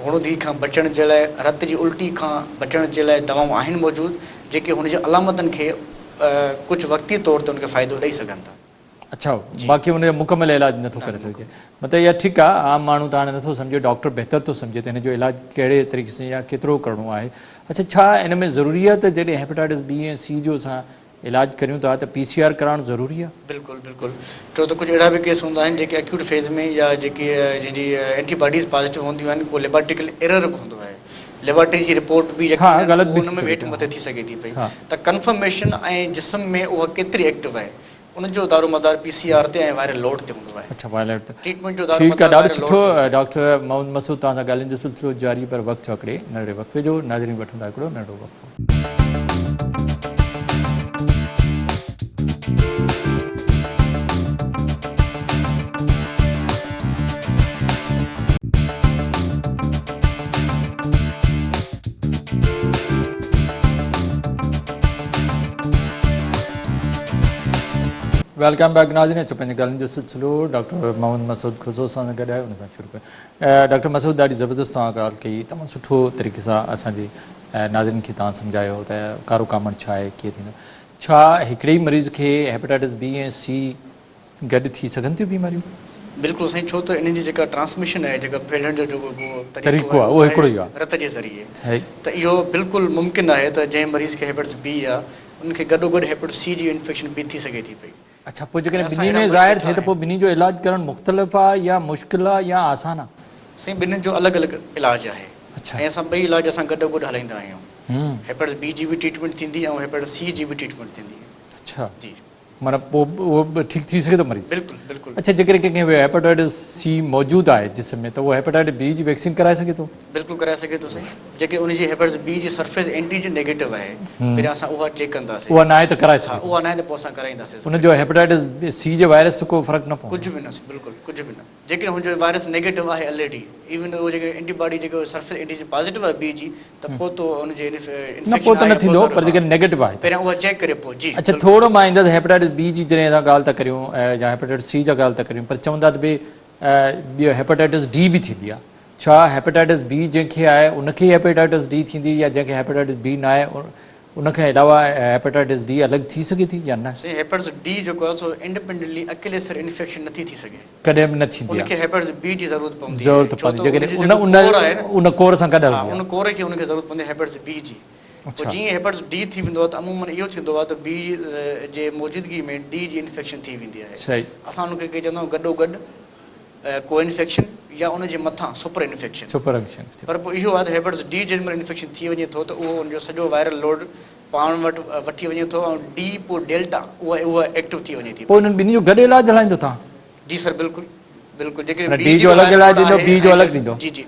غڻودگي کان بچڻ جي لاء رت جي الٽي کان بچڻ جي لاء دوائون آهن موجود جيڪي هن جي علامتن کي ڪجهه وقتي طور تي ان کي فائدو ڏئي سگهن ٿا. اڇا باقي ان جو مڪمل علاج نٿو ڪري سگهجي مطلب اها ٺيڪ آهي عام ماڻهو ته هاڻي نٿو سمجهي ڊاڪٽر بهتر ٿو سمجهي ته هن جو علاج ڪهڙي طريقي سان يا ڪيترو ڪرڻو آهي اڇا ڇا ان ۾ ضروري آهي ته جڏهن هيپاٽائٽس بي ۽ سي جو اسان علاج ڪريون ٿا ته پي سي آر ڪرائڻ ضروري آهي؟ بلڪل بلڪل ڇو ته ڪجهه اهڙا به ڪيس هوندا آهن جيڪي اڪيوٽ فيز ۾ يا جيڪي جنهن جي اينٽي باڊيز پازيٽو هونديون آهن ڪو ليبارٽريڪل ايرر به هوندو آهي ليبارٽري جي رپورٽ به يقينن ان ۾ به هيٺ مٿي ٿي سگهي ٿي پئي ته ڪنفرميشن ۽ جسم ۾ اها ڪيتري ايڪٽو آهي ان جو دارومدار پي سي آر تي ۽ وائرل لوڊ تي هوندو آهي. اڇا وائرل لوڊ تي ٽريٽمينٽ جو دارومدار ٺيڪ آهي ڏاڍو سٺو ڊاڪٽر محمد مسعود توهان سان ڳالهين جو سلسلو جاري پر وقت ٿيو هڪڙي ننڍڙي وقفي جو ناظرين وٺون ٿا هڪڙو ننڍڙو وقفو. Welcome back ناظرين اچو پنهنجي ڳالهين جو سلسلو ڊاڪٽر محمد مسعود کوسو سان گڏ آهي ان سان شروع ڪيون ڊاڪٽر مسعود ڏاڍي زبردست توهان ڳالهه ڪئي تمام سٺو طريقي سان اسان جي ناظرين کي توهان سمجهايو ته ڪارو ڪامڻ ڇا آهي ڪيئن ٿيندو ڇا هڪڙي ئي مريض کي هيپاٽائٽس بي ۽ سي گڏ ٿي سگهن ٿيون بيماريون؟ بلڪل سائين ڇو ته انهن جي جيڪا ٽرانسميشن آهي جيڪا ڦهلڻ جو جيڪو طريقو آهي اهو هڪڙو ئي آهي رت جي ذريعي ته اهو بلڪل ممڪن آهي ته جنهن مريض کي هيپاٽائٽس بي آهي ان کي گڏو گڏ هيپاٽائٽس سي جي انفيڪشن به ٿي سگهي ٿي پئي. اڇا پوء جيڪڏهن ٻنهي ۾ ظاهر ٿئي ته پوء ٻنهي جو علاج ڪرڻ مختلف آهي يا مشڪل آهي يا آسان آهي؟ سائين ٻنهين جو الڳ الڳ علاج آهي ۽ اسان ٻئي علاج اسان گڏو گڏ هلائيندا آهيون هيپاٽائٽس بي جي به ٽريٽمينٽ ٿيندي ۽ هيپاٽائٽس سي جي به ٽريٽمينٽ ٿيندي. اڇا جي. معنيٰ پوء اهو به ٺيڪ ٿي سگهي ٿو مريض؟ بلڪل بلڪل. اڇا جيڪڏهن ڪنهن کي هيپاٽائٽس سي موجود آهي جسم ۾ ته اهو هيپاٽائٽس بي جي ويڪسين ڪرائي سگهي ٿو؟ بلڪل ڪرائي سگهي ٿو سائين جيڪڏهن ان جي هيپاٽائٽس بي جي سرفيس اينٽيجن نيگيٽو آهي پهريان اسان اها چيڪ ڪنداسين. اها ناهي ته ڪرائي سگهي ٿو. ها اها ناهي ته پوء اسان ڪرائينداسين. ان جو هيپاٽائٽس سي جي وائرس سان ڪو فرق نه پوندو؟ ڪجهه به نه سائين بلڪل ڪجهه به نه. جيڪڏهن هن جو وائرس نيگيٽو آهي الريڊي ايون اهو جيڪڏهن اينٽي باڊي جيڪو سرفيس اينٽيجن پازيٽو آهي بي جي ته پوء تو ان جي انفيڪشن نه پوء ته نه ٿيندو پر جيڪڏهن نيگيٽو آهي پهريان اها چيڪ ڪري پوء جي اڇا ٿورو مان ايندس هيپاٽائٽس بي جي جڏهن اسان ڳالهه ٿا ڪريون يا هيپاٽائٽس سي جا ڳالهه ٿا ڪريون پر چوندا ته به ٻيو هيپاٽائٽس ڊي به ٿيندي آهي ڇا هيپاٽائٽس بي جنهن کي آهي ان کي هيپاٽائٽس ڊي ٿيندي يا جنهن کي هيپاٽائٽس بي نه آهي ان کان علاوه هيپاٽائٽس ڊي الڳ ٿي سگهي ٿي يا نه؟ سائين هيپاٽائٽس ڊي جيڪو آهي سو انڊيپينڊنٽلي اڪيلي سر انفيڪشن نٿي ٿي سگهي. ڪڏهن به نه ٿيندي آهي. ان کي هيپاٽائٽس بي جي ضرورت پوندي آهي. ضرورت پوندي جيڪڏهن ان ان ان ڪور سان گڏ هلندي آهي. ها ان ڪور کي ان کي ضرورت پوندي آهي هيپاٽائٽس بي جي. پوء جيئن هيپاٽائٽس ڊي ٿي ويندو آهي ته عمومن اهو ٿيندو آهي ته بي جي موجودگي ۾ ڊي جي انفيڪشن ٿي ويندي آهي. اسان ان کي ڪي چوندا آهيون گڏو گڏ ڪو انفيڪشن يا ان جي مٿان سپر انفيڪشن. Super infection. پر پوء اهو آهي ته هيپاٽائٽس ڊي جنهن مهل انفيڪشن ٿي وڃي ٿو ته اهو ان جو سڄو وائرل لوڊ پاڻ وٽ وٺي وڃي ٿو ۽ ڊي پوء ڊيلٽا اها اها ايڪٽو ٿي وڃي ٿي. پوء انهن ٻنهي جو گڏ علاج هلائيندو توهان؟ جي سر بلڪل بلڪل جيڪڏهن معنيٰ ڊي جو الڳ علاج ڏيندو بي جو الڳ ڏيندو. جي جي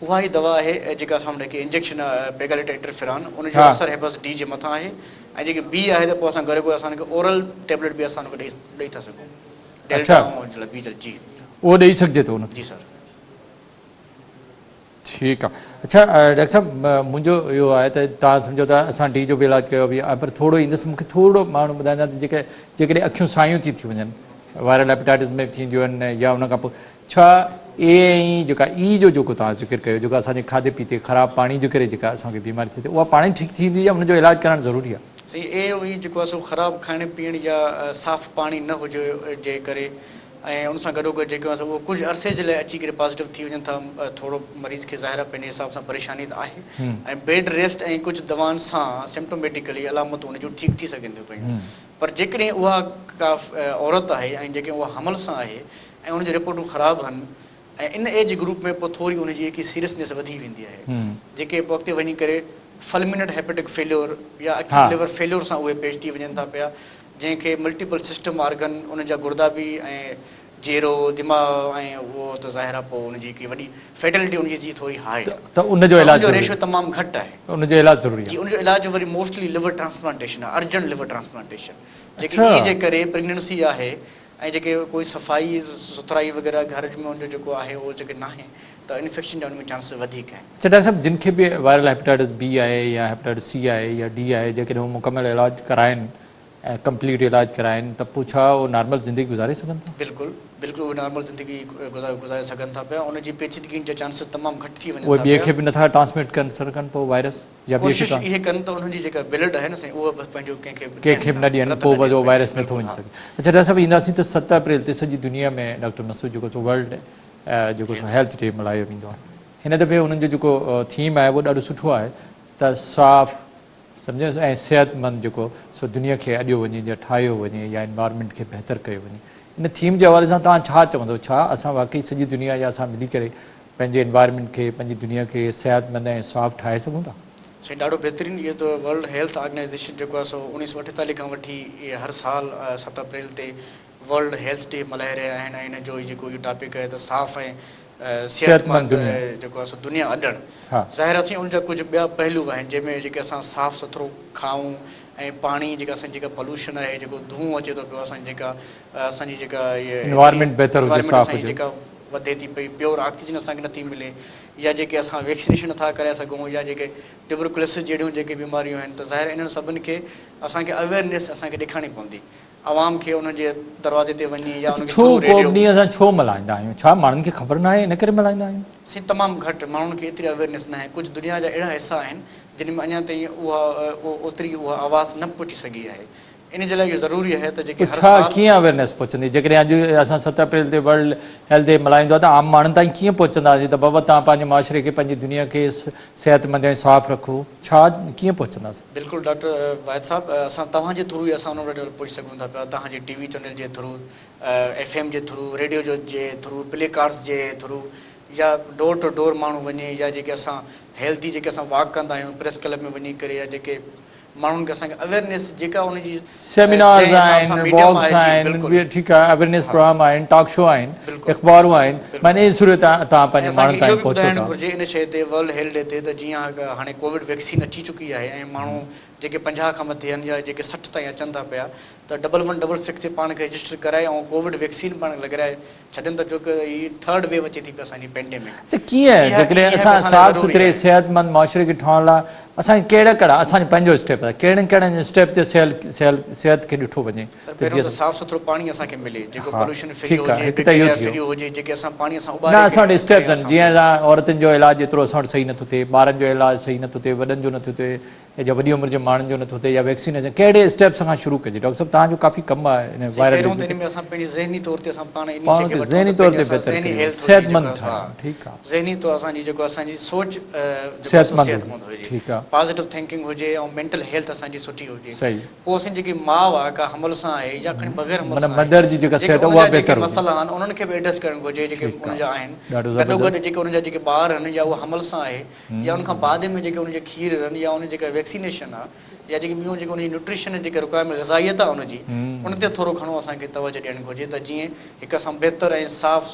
اها ئي دوا آهي جيڪا اسان وٽ هڪ انجيڪشن آهي پيگاليٽ انٽرفيران ان جو اثر هيپاٽائٽس ڊي جي مٿان آهي ۽ جيڪي بي آهي ته پوء اسان گڏ گڏ اسان ان کي اورل ٽيبليٽ به اسان ان کي ڏئي ڏئي ٿا سگهون. اڇا اهو ڏئي سگهجي ٿو ان کي. جي سر. ٺيڪ آ اڇا ڊاڪٽر صاحب منهنجو اهو آهي ته توهان سمجهو ته اسان ڊي جو به علاج ڪيو به آهي پر ٿورو ايندس مونکي ٿورو ماڻهو ٻڌائيندا ته جيڪي جيڪڏهن اکيون سايون ٿي ٿي وڃن وائرل هيپاٽائٽس ۾ به ٿينديون آهن يا ان کان پوء ڇا اي ۽ جيڪا اي جو جيڪو توهان ذڪر ڪيو جيڪا اسان جي کاڌي پيتي خراب پاڻي جي ڪري جيڪا اسان کي بيماري ٿئي ٿي اها پاڻ ئي ٺيڪ ٿي ويندي يا ان جو علاج ڪرائڻ ضروري آهي؟ سائين اي او اي جيڪو آهي سو خراب کائڻ پيئڻ يا صاف پاڻي نه هجي جي ڪري ۽ ان سان گڏو گڏ جيڪو آهي سو اهو ڪجهه عرصي جي لاء اچي ڪري پازيٽو ٿي وڃن ٿا ٿورو مريض کي ظاهر آهي پنهنجي حساب سان پريشاني ته آهي ۽ بيڊ ريسٽ ۽ ڪجهه دوائن سان سمپٽوميٽيڪلي علامتون ان جون ٺيڪ ٿي سگهن ٿيون پيون پر جيڪڏهن اها ڪا عورت آهي ۽ جيڪڏهن اها حمل سان آهي ۽ ان جون رپورٽون خراب هن ۽ ان ايج گروپ ۾ پوء ٿوري ان جي هڪي سيريسنيس وڌي ويندي آهي جيڪي پوء اڳتي وڃي ڪري فلمينٽ هيپيٽڪ فيليور يا اڪيوٽ ليور فيليور سان اهي پيش ٿي وڃن ٿا پيا جنهن کي ملٽيپل سسٽم آرگن ان جا گردا به ۽ جيرو دماغ ۽ اهو ته ظاهر آهي پوء ان جي هڪي وڏي فيٽلٽي ان جي جي ٿوري هاء ته ان جو علاج ان جو ريشو تمام گهٽ آهي ان جو علاج ضروري آهي جي ان جو علاج وري موسٽلي ليور ٽرانسپلانٽيشن آهي ارجنٽ ليور ٽرانسپلانٽيشن جيڪي اي جي ڪري پريگننسي آهي ۽ جيڪي ڪوئي صفائي سٿرائي وغيره گهر ۾ ان جو جيڪو آهي اهو جيڪي ناهي ته انفيڪشن جا ان ۾ چانسز وڌيڪ آهن. اڇا ڊاڪٽر صاحب جن کي به وائرل هيپاٽائٽس بي آهي يا هيپاٽائٽس سي آهي يا ڊي آهي جيڪڏهن هو مڪمل علاج ڪرائن ڪمپليٽ علاج ڪرائين ته پوء ڇا اهو نارمل زندگي گذاري سگهن ٿا؟ بلڪل بلڪل اهي نارمل زندگي گذاري سگهن ٿا پيا ان جي پيچيدگين جا چانسز تمام گهٽ ٿي وڃن اهي ٿا ٻئي پيا. کي به نٿا ٽرانسمٽ ڪن سگهن پوء وائرس يا ٻئي کي ڪوشش اهي ڪن ته انهن جي جيڪا بلڊ آهي نه سائين اها بس پنهنجو ڪنهن کي به ڪنهن کي ڏين به نه نه ڏين رت پوء نه بس ڏين اهو پنهنجو وائرس نٿو بلڪل وڃي ها. سگهي. اڇا ڊاڪٽر صاحب اينداسين ته 7 اپريل تي سڄي دنيا ۾ ڊاڪٽر مسعود جيڪو سو ورلڊ جيڪو سو هيلٿ ڊي ملهايو ويندو آهي هن دفعي انهن جو جيڪو ٿيم آهي اهو ڏاڍو سٺو آهي ته صاف سمجهيس ۽ صحتمند جيڪو سو دنيا کي اڏيو وڃي يا ٺاهيو وڃي يا انوائرمينٽ کي بهتر ڪيو وڃي ان ٿيم جي حوالي سان توهان ڇا چوندو ڇا اسان واقعي سڄي دنيا يا اسان ملي ڪري پنهنجي انوائرمينٽ کي پنهنجي دنيا کي صحتمند ۽ صاف ٺاهي سگهون ٿا؟ سائين ڏاڍو بهترين اهو ته ورلڊ هيلٿ آرگنائيزيشن جيڪو آهي سو 1948 کان وٺي هر سال 7 اپريل تي ورلڊ هيلٿ ڊي ملهائي رهيا آهن ۽ ان جو جيڪو اهو ٽاپڪ آهي ته صاف ۽ صحتمند جيڪو آهي سو دنيا اڏڻ. ظاهر آهي سائين ان جا ڪجهه ٻيا پهلو آهن جنهن ۾ جيڪي اسان صاف سٿرو کائون ۽ پاڻي جيڪا اسان جي جيڪا پولوشن آهي جيڪو دونهون اچي ٿو پيو اسان جي جيڪا اسان جي جيڪا انوائرمينٽ بهتر هجي انوائرمينٽ صاف اسان جي هجي. جيڪا وڌي ٿي پئي پيور آڪسيجن اسان کي نٿي ملي يا جيڪي اسان ويڪسينيشن نٿا ڪرائي سگهون يا جيڪي ٽيوبرڪلوسس جهڙيون جيڪي بيماريون آهن ته ظاهر آهي انهن سڀن کي اسان کي اويئرنيس اسان کي ڏيکارڻي پوندي عوام کي انهن جي دروازي تي وڃي يا انهن کي ڇو ٿرو ڪو به ريڊيو. ڏينهن اسان ڇو ملهائيندا آهيون؟ ڇا ماڻهن کي خبر ناهي ان ڪري ملهائيندا آهيون؟ سائين تمام گهٽ ماڻهن کي ايتري اويئرنيس ناهي ڪجهه دنيا جا اهڙا حصا آهن جن ۾ اڃا تائين اها اوتري اها آواز نه پهچي سگهي آهي ان جي لاء اهو ضروري آهي ته جيڪي پوء هر ڇا سال. ڪيئن اويئرنيس پهچندي جيڪڏهن اڄ اسان 7 اپريل تي ورلڊ هيلٿ ڊي ملهائيندو آهي ته عام ماڻهن تائين ڪيئن پهچنداسين ته بابا توهان پنهنجي معاشري کي پنهنجي دنيا کي صحتمند ۽ صاف رکو ڇا ڪيئن پهچنداسين؟ بلڪل ڊاڪٽر واحد صاحب اسان توهان جي ٿرو ئي اسان انهن وٽ پهچي سگهون ٿا پيا توهان جي ٽي وي چينل جي ٿرو ايف ايم جي ٿرو ريڊيو جو جي ٿرو پلي ڪارڊس جي ٿرو يا ڊور ٽو ڊور ماڻهو وڃي يا جيڪي اسان هيلٿي جيڪي اسان واڪ ڪندا آهيون پريس ڪلب ۾ وڃي ڪري يا جيڪي ماڻهن کي اسان کي اويئرنيس جيڪا ان جي سيمينارز جنهن حساب سان آهن ميڊيم واڪس آهي جي آهن بلڪل ٻيو ٺيڪ آهي اويئرنيس ها پروگرام آهن ٽاڪ شو آهن بلڪل اخبارون آهن بلڪل معني ان صورت توهان ۽ پنهنجي اسان ماڻهن کي اهو تائين به پهچو ٻڌائڻ ٿا. گهرجي ان شيء تي ورلڊ هيلٿ ڊي تي ته جيئن هاڻي ڪووڊ ويڪسين اچي چڪي آهي ۽ ماڻهو جيڪي 50 کان مٿي آهن يا جيڪي 60 تائين اچن ٿا پيا ته ڊبل ون ڊبل سڪس تي پاڻ کي رجسٽر ڪرائي ۽ ڪووڊ ويڪسين پاڻ کي لڳرائي ڇڏين ته ڇو ته هي ٿرڊ ويو اچي ٿي پئي اسان جي پينڊيمڪ ته ڪيئن اها جيڪڏهن اها به اسان اسان لاء صاف ضروري سٿري آهي. صحتمند معاشري کي ٺاهڻ لاء اسان کي ڪهڙا ڪهڙا اسان جو پنهنجو اسٽيپ آهي ڪهڙن ڪهڙن اسٽيپ تي صحت کي ڏٺو وڃي سر ته پهريون جيئن ته صاف سٿرو پاڻي اسان کي ملي جيڪو ها پولوشن فري ٺيڪ آهي هجي هڪ ته اهو بيڪٽيريا ٿي فري ويو هجي جيڪي اسان پاڻي اسان نه اٻاري اسان وٽ ڪري اسٽيپس آهن اسان جيئن اسان عورتن جو علاج ايترو اسان وٽ صحيح نٿو ٿئي ٻارن جو علاج صحيح نٿو ٿئي وڏن جو نٿو ٿئي يا وڏي عمر جي ماڻهن جو نٿو ٿئي يا ويڪسينيشن ڪهڙي اسٽيپس کان شروع ڪجي ڊاڪٽر صاحب توهان جو ڪافي ڪم آهي ان سائين وائرل پهريون ته ڊزيز ان تي ۾ اسان پنهنجي ذهني طور تي اسان پاڻ انهي پاڻ شيء کي کي وٺون ذهني ته طور پنهنجي تي اسان بهتر ذهني ڪريون هيلٿ هجي صحتمند جيڪا ها ٺاهيون ٺيڪ آهي ذهني طور اسان جي جيڪو اسان جي سوچ جيڪو سو صحتمند هجي صحتمند هجي ٺيڪ آهي پازيٽو ٿنڪنگ هجي ۽ مينٽل هيلٿ اسان جي سٺي هجي صحيح پوء اسان جي جيڪي ماء آهي ڪا حمل سان آهي يا کڻي بغير حمل معنيٰ سان آهي مدر جي جيڪا جيڪي صحت ان اها جا جيڪي بهتر هجي مسئلا آهن انهن کي به ايڊريس ڪرڻ گهرجي جيڪي ٺيڪ ان آهي جا آهن ڏاڍو گڏو گڏ زبردست جيڪي ان جا جيڪي ٻار آهن يا اهو حمل سان آهي يا ان کان بعد ۾ جيڪي ان جي کير آهن يا ان جي جيڪا ويڪسينيشن آهي يا جيڪي ٻيون جيڪي ان جي نيوٽريشن جيڪي رڪوائرمينٽ غذائيت آهي ان جي ان تي ٿورو گهڻو اسان کي توجه ڏيڻ گهرجي ته جيئن هڪ اسان بهتر ۽ صاف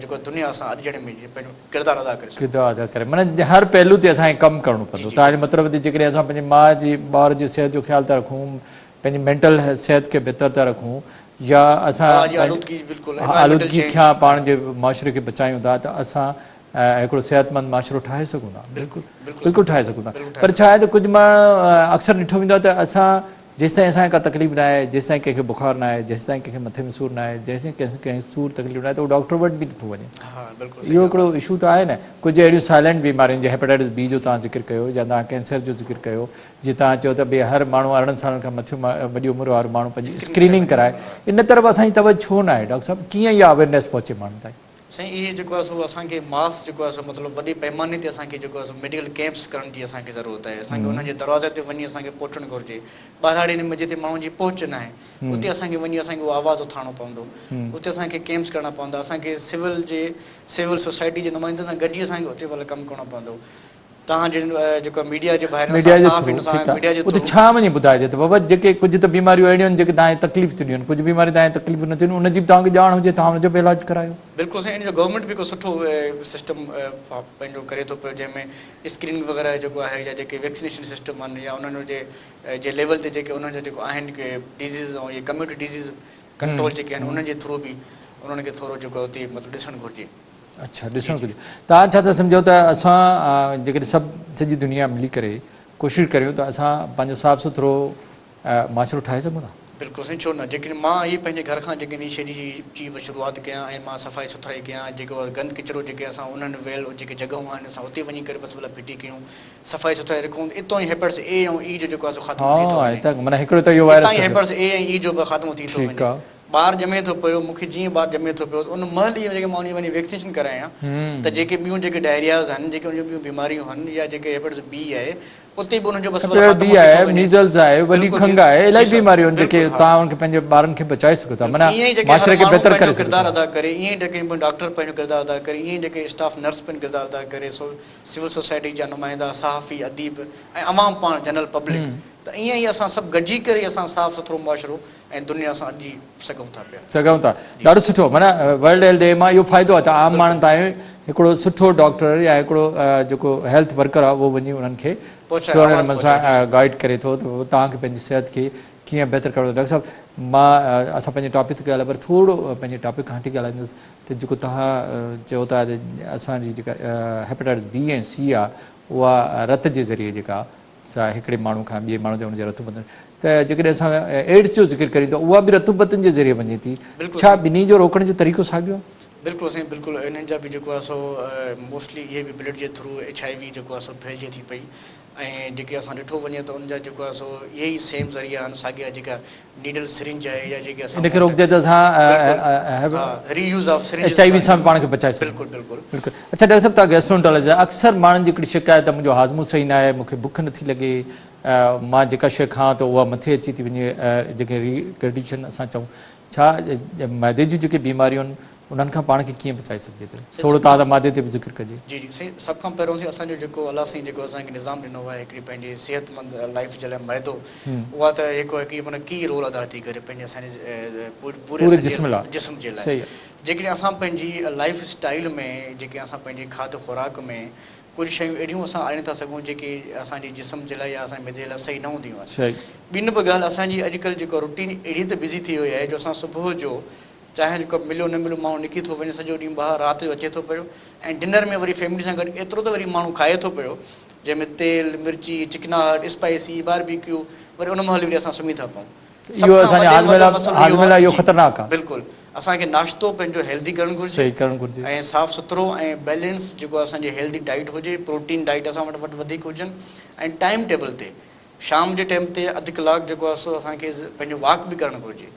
جيڪو دنيا اسان اڏجڻ ۾ پنهنجو ڪردار ادا ڪري سگهون. ڪردار ادا ڪري معنيٰ هر پهلو تي اسان کي ڪم ڪرڻو جي پوندو جي توهان جو مطلب ته جيڪڏهن اسان پنهنجي ماء جي ٻار جي صحت جو خيال ٿا رکون پنهنجي مينٽل صحت کي بهتر ٿا رکون يا اسان هوا جي آلودگي بلڪل انوائرمينٽل آلودگي چينج کان پاڻ جي معاشري کي بچايون ٿا ته اسان هڪڙو صحتمند معاشرو ٺاهي سگهون ٿا بلڪل بلڪل ٺاهي سگهون ٿا پر ڇا آهي ته ڪجهه ماڻهو اڪثر ڏٺو ويندو آهي ته اسان جيستائين اسان کي ڪا تڪليف نه آهي جيستائين ڪنهن کي بخار نه آهي جيستائين ڪنهن کي مٿي ۾ سور نه آهي جيستائين ڪنهن کي سور تڪليف نه آهي ته هو ڊاڪٽر وٽ به نٿو وڃي اهو هڪڙو اشو ته آهي نه ڪجهه اهڙيون سائلنٽ بيماريون جيئن هيپاٽائٽس بي جو توهان ذڪر ڪيو يا توهان ڪينسر جو ذڪر ڪيو جيئن توهان چيو ته ڀئي هر ماڻهو 18 سالن کان مٿيون وڏي عمر وارو ماڻهو پنهنجي اسڪريننگ ڪرائي ان طرف اسان جي توجه ڇو نه آهي ڊاڪٽر صاحب ڪيئن اها اويرنيس پهچي ماڻهن تائين. سائين اهي جيڪو آهي سو اسان کي ماس جيڪو آهي سو مطلب وڏي پئماني تي اسان کي جيڪو آهي سو ميڊيڪل ڪيمپس ڪرڻ جي اسان کي ضرورت آهي اسان کي انهن جي دروازي تي وڃي اسان کي پهچڻ گهرجي ٻهراڙين ۾ جتي ماڻهن جي پهچ ناهي اتي اسان کي وڃي اسان کي اهو آواز اٿارڻو پوندو اتي اسان کي ڪيمپس ڪرڻا پوندا اسان کي سول جي سول سوسائٽي جي نمائندن سان گڏجي اسان کي اتي مطلب ڪم ڪرڻو پوندو توهان جن جيڪو ميڊيا جي ڀائرن ميڊيا سان جي صحافين ٿرو سان ٺيڪ آ ميڊيا جي اتي ٿرو ڇا وڃي ٻڌائجي ته بابا جيڪي ڪجهه ته بيماريون اهڙيون آهن جيڪي توهان کي تڪليف ٿيون ڏين ڪجهه بيماريون توهان کي تڪليف نه ٿيون ڏين ان جي به توهان کي ڄاڻ هجي توهان ان جو به علاج ڪرايو. بلڪل سائين ان جو گورنمينٽ به هڪ سٺو سسٽم پنهنجو ڪري ٿو پيو جنهن ۾ اسڪريننگ وغيره جيڪو آهي يا جيڪي ويڪسينيشن سسٽم آهن يا انهن جي جي ليول تي جيڪي انهن جا جيڪو آهن ڪي ڊزيز ۽ اهي ڪميونٽي ڊزيز ڪنٽرول جيڪي آهن انهن جي ٿرو به انهن کي ٿورو جيڪو اتي مطلب ڏسڻ گهرجي. اڇا ڏسڻ گهرجي. توهان ڇا ٿا سمجهو ته اسان جيڪڏهن سڀ سڄي دنيا ملي ڪري ڪوشش ڪريون ته اسان پنهنجو صاف سٿرو معاشرو ٺاهي سگهون ٿا؟ بلڪل سائين ڇو نه جيڪڏهن مان ئي پنهنجي گهر کان جيڪڏهن هي شيء جي جي شروعات ڪيان ۽ مان صفائي سٿرائي ڪيان جيڪو گند ڪچرو جيڪي اسان انهن ويل جيڪي جڳهون آهن اسان اتي وڃي ڪري بس مطلب ڦٽي ڪيون صفائي سٿرائي رکون ته اتان ئي هيپاٽس اي ۽ اي جو جيڪو آهي سو خاتمو ٿي ٿو ها وڃي هتان معنيٰ هڪڙو ته اهو وائرس اتان ئي هيپاٽس اي ۽ اي جو به خاتمو ٿي ٿو ٺيڪ وڃي آ. ٻار ڄمي ٿو پيو مون کي جيئن ٻار ڄمي ٿو پيو ته ان مهل ئي جيڪي مان ان جي وڃي ويڪسينيشن ڪرايان ته جيڪي ٻيون جيڪي ڊائرياز آهن جيڪي ان جون ٻيون بيماريون آهن يا جيڪي هيپاٽس بي آهي اتي به انهن جو بس هيپاٽائٽس خاتمو بي ٿي ٿو آهي وڃي. ميزلز آهي وڏي بلڪل کنگهه آهي جي الاهي سر بيماريون آهن جيڪي بلڪل ها توهان انهن کي پنهنجي ٻارن کي بچائي سگهو ٿا بلڪل معنيٰ ائين ئي جيڪي هر معاشري کي ماڻهو بهتر پنهنجو ڪري سگهو ڪردار ٿا. ادا ڪري ائين ئي جيڪي ڊاڪٽر پنهنجو ڪردار ادا ڪري ائين ئي جيڪي اسٽاف نرس پنهنجو ڪردار ادا ڪري سو سول سوسائٽي جا نمائندا صحافي اديب ۽ عوام پاڻ جنرل پبلڪ ته ائين ئي اسان سڀ گڏجي ڪري اسان صاف سٿرو معاشرو ۽ دنيا سان اڏجي سگهون ٿا پيا. سگهون ٿا ڏاڍو سٺو معنيٰ ورلڊ هيلٿ ڊي مان اهو فائدو آهي ته عام ماڻهن تائين هڪڙو سٺو ڊاڪٽر يا هڪڙو جيڪو هيلٿ ورڪر آهي اهو وڃي انهن کي پهچائي سهڻي آواز نموني پهچائي جي سان سر. گائيڊ ڪري ٿو ته توهان کي پنهنجي صحت کي ڪيئن بهتر ڪرڻو آهي ڊاڪٽر صاحب مان اسان پنهنجي ٽاپڪ تي ڳالهايو پر ٿورو پنهنجي ٽاپڪ کان هٽي ڳالهائيندس ته جيڪو توهان چئو ٿا ته اسان جي جيڪا هيپاٽائٽس بي ۽ سي آهي اها رت جي ذريعي جيڪا سا هڪڙي ماڻهو کان ٻئي ماڻهو تي ان جي رت بتن ته جيڪڏهن اسان ايڊز جو ذڪر ڪريون ته اها به رت بتن جي ذريعي وڃي ٿي بلڪل ڇا سائين. ٻنهي جو روڪڻ جو طريقو ساڳيو آهي؟ بلڪل سائين بلڪل انهن جا به جيڪو آهي سو موسٽلي اهي به بلڊ جي ٿرو ايڇ I V جيڪو آهي سو ڦهلجي ٿي پئي ۽ جيڪي اسان ڏٺو وڃي ته ان جا جيڪو آهي سو اهي ئي سيم ذريعا آهن ساڳيا جيڪا نيڊل سرنج آهي يا جيڪي اسان ان کي وٽ روڪجي ته اسان بلڪل ها reuse of H I V سان به پاڻ کي بچائي سگهون بلڪل بلڪل بلڪل اڇا ڊاڪٽر صاحب توهان گيسٽرونٽالاجسٽ آهيو اڪثر ماڻهن جي هڪڙي شڪايت آهي منهنجو هاضمو صحيح نه آهي مون کي بک نٿي لڳي مان جيڪا شيء کان ته اها مٿي اچي ٿي وڃي جنهن کي ري گرڊيشن اسان چئون ڇا معدي جون جيڪي بيماريون آهن انهن کان پاڻ کي ڪيئن بچائي سگهجي ٿو؟ سائين ٿورو سڀ توهان کان ته مادي تي به ذڪر ڪجي. جي جي سائين سڀ کان پهريون سائين اسان جو جيڪو الله سائين جيڪو اسان کي نظام ڏنو آهي هڪڙي پنهنجي صحت مند لائف جي لاء معدو اها ته جيڪو هڪ معنيٰ ڪي رول ادا ٿي ڪري پنهنجي اسان جي پوري پوري اسان جي جسم لاء جسم جي لاء صحيح آهي. جيڪڏهن اسان پنهنجي لائف اسٽائيل ۾ جيڪي اسان پنهنجي کاڌ خوراڪ ۾ ڪجهه شيون اهڙيون اسان آڻي ٿا سگهون جيڪي اسان جي جسم جي لاء يا اسان جي معدي جي لاء صحيح نه هونديون آهن صحيح. ٻي نمبر ڳالهه اسان جي اڄڪلهه جيڪو روٽين اهڙي ته بزي ٿي وئي آهي جو اسان صبح جو چانهه جو ڪپ مليو نه مليو ماڻهو نڪري ٿو وڃي سڄو ڏينهن ٻاهر رات جو اچي ٿو پيو ۽ ڊنر ۾ وري فيملي سان گڏ ايترو ته وري ماڻهو کائي ٿو پيو جنهن ۾ تيل مرچي چڪناهٽ اسپائسي باربيڪيو وري ان مهل وري اسان سمهي ٿا پئون سڀ اهو کان اسان جي وڏي ۾ هاضمي وڏو لاء مسئلو اهو هاضمي لاء آهي اهو جي خطرناڪ آهي. بلڪل اسان کي ناشتو پنهنجو هيلدي ڪرڻ گهرجي صحيح ڪرڻ گهرجي. ۽ صاف سٿرو ۽ بيلنس جيڪو اسان جي هيلدي ڊائيٽ هجي پروٽين ڊائيٽ اسان وٽ وڌيڪ هجن ۽ ٽائيم ٽيبل تي شام جي ٽائيم تي اڌ ڪلاڪ جيڪو آهي سو اسان کي پنهنجو واڪ به ڪرڻ گهرجي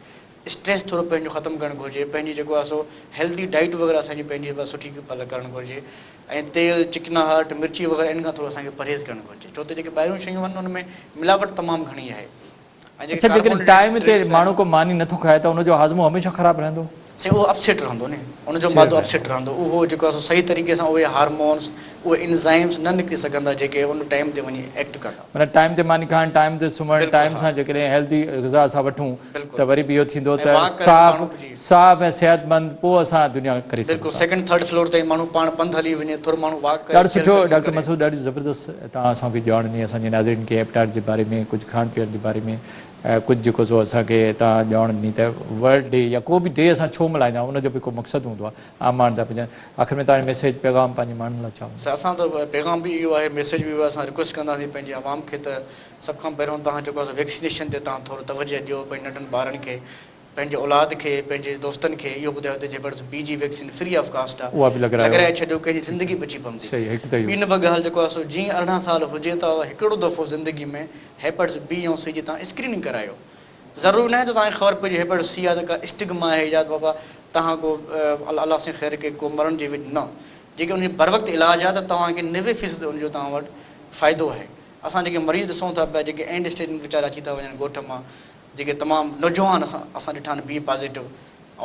اسٽريس ٿورو پنهنجو ختم ڪرڻ گهرجي پنهنجي جيڪو آهي سو هيلدي ڊائيٽ وغيره اسان جي پنهنجي سٺي ڪرڻ گهرجي ۽ تيل چڪناهٽ مرچي وغيره ان کان ٿورو اسان کي پرهيز ڪرڻ گهرجي ڇو ته جيڪي ٻاهريون شيون آهن ان ۾ ملاوٽ تمام گهڻي آهي ۽ جيڪي اڇا جيڪڏهن ڪاربوهائيڊريٽ ٽائيم تي ڊرنڪس آهن ماڻهو ڪو ماني نٿو کائي ته ان جو هاضمو هميشه خراب رهندو؟ سائين اهو اپسيٽ رهندو ني ان جو اپسيٽ مادو رهندو. اپسيٽ رهندو اهو جيڪو آهي سو صحيح طريقي سان اهي هارمونس اهي انزائمس نه نڪري سگهندا جيڪي ان ٽائيم تي وڃي ايڪٽ ڪندا. معنيٰ ٽائيم تي ماني کائڻ ٽائيم تي سمهڻ بلڪل ٽائيم ها سان جيڪڏهن هيلدي غذا اسان وٺون بلڪل ته وري به اهو ٿيندو ۽ ته واڪ ڪري صاف ماڻهو جي صاف ۽ صحتمند پوء اسان دنيا ڪري بلڪل سگهون ٿا. سيڪنڊ ٿرڊ فلور تائين ماڻهو پاڻ پنڌ هلي وڃي ٿورو ماڻهو واڪ ڪري ڏاڍو کيل سٺو ڪري ڊاڪٽر ڪري. مسعود ڏاڍي زبردست توهان اسان کي ڄاڻ ڏني اسان جي ناظرين کي هيپٽائٽس جي باري ۾ ڪجهه کائڻ پيئڻ جي باري ۾ ڪجهه جيڪو سو اسان کي توهان ڄاڻ ڏني ته ورلڊ ڊي يا ڪو به ڊي اسان ڇو ملهائيندا آهيون ان جو به ڪو مقصد هوندو آهي عام ماڻهن تائين پهچائڻ آخر ۾ توهان جو ميسيج پيغام پنهنجي ماڻهن لاء ڇا هوندو؟ سر اسان جو پيغام به اهو آهي ميسيج به اهو آهي اسان رڪويسٽ ڪنداسين پنهنجي عوام کي ته سڀ کان پهريون توهان جيڪو آهي سو ويڪسينيشن تي توهان ٿورو توجه ڏيو پنهنجي ننڍن ٻارن کي پنهنجي اولاد کي پنهنجي دوستن کي اهو ٻڌايو ته جيبرز بي جي ويڪسين فري آف ڪاسٽ آهي اها به لڳرايو لڳرائي ڇڏيو ڪنهن جي زندگي بچي پوندي صحيح هڪ ته اهو. ٻي نمبر ڳالهه جيڪو آهي سو جيئن 18 سال هجي ته هڪڙو دفعو زندگي ۾ هيپاٽس بي ۽ سي جي توهان اسڪريننگ ڪرايو ضروري ناهي ته توهان کي خبر پئجي هيپاٽس سي آهي ته ڪا اسٽگما آهي يا ته بابا توهان ڪو الله سائين خير ڪري ڪو مرڻ جي وچ نه جيڪي ان جو بروقت علاج آهي ته توهان کي 90 فيصد ان جو توهان وٽ فائدو آهي اسان جيڪي مريض ڏسون ٿا پيا جيڪي اينڊ اسٽيج ۾ ويچارا اچي ٿا وڃن ڳوٺ مان جيڪي تمام نوجوان اسان اسان ڏٺا آهن بي پازيٽو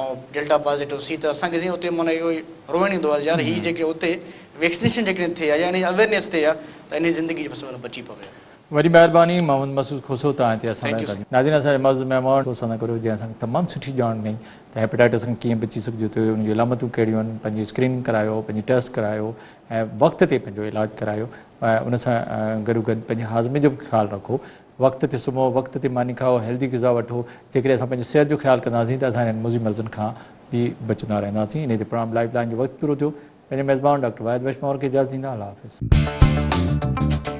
۽ ڊيلٽا پازيٽو سي ته اسان کي سائين اتي معنيٰ اهو روئڻ ايندو آهي يار هي جيڪي اتي ويڪسينيشن جيڪڏهن ٿئي ها يا ان جي اويرنيس ٿئي ها ته ان جي زندگي جو مسئلو بچي پوي ها. وڏي مهرباني محمد مسعود کوسو توهان هتي اسان Thank you لاء sir. ناظرين اسان جا معزز مهمان اسان سان گڏ جنهن اسان کي تمام سٺي ڄاڻ ڏني ته هيپاٽائٽس کان ڪيئن بچي سگهجي ٿو ان جون علامتون ڪهڙيون آهن پنهنجي اسڪريننگ ڪرايو پنهنجي ٽيسٽ ڪرايو ۽ وقت تي پنهنجو علاج ڪرايو ۽ ان سان گڏوگڏ پنهنجي هاضمي جو به خيال رکو وقت تي سمهو، وقت تي ماني کائو، هيلدي غذا وٺو، جيڪڏهن اسان پنهنجي صحت جو خيال ڪنداسين ته اسان انهن موذي مرضن کان به بچندا رهنداسين. انهي تي پروگرام لائيف لائين جو وقت پورو ٿيو. پنهنجي ميزبان ڊاڪٽر واحد بخش پنهور کي اجازت ڏيندا. الله حافظ.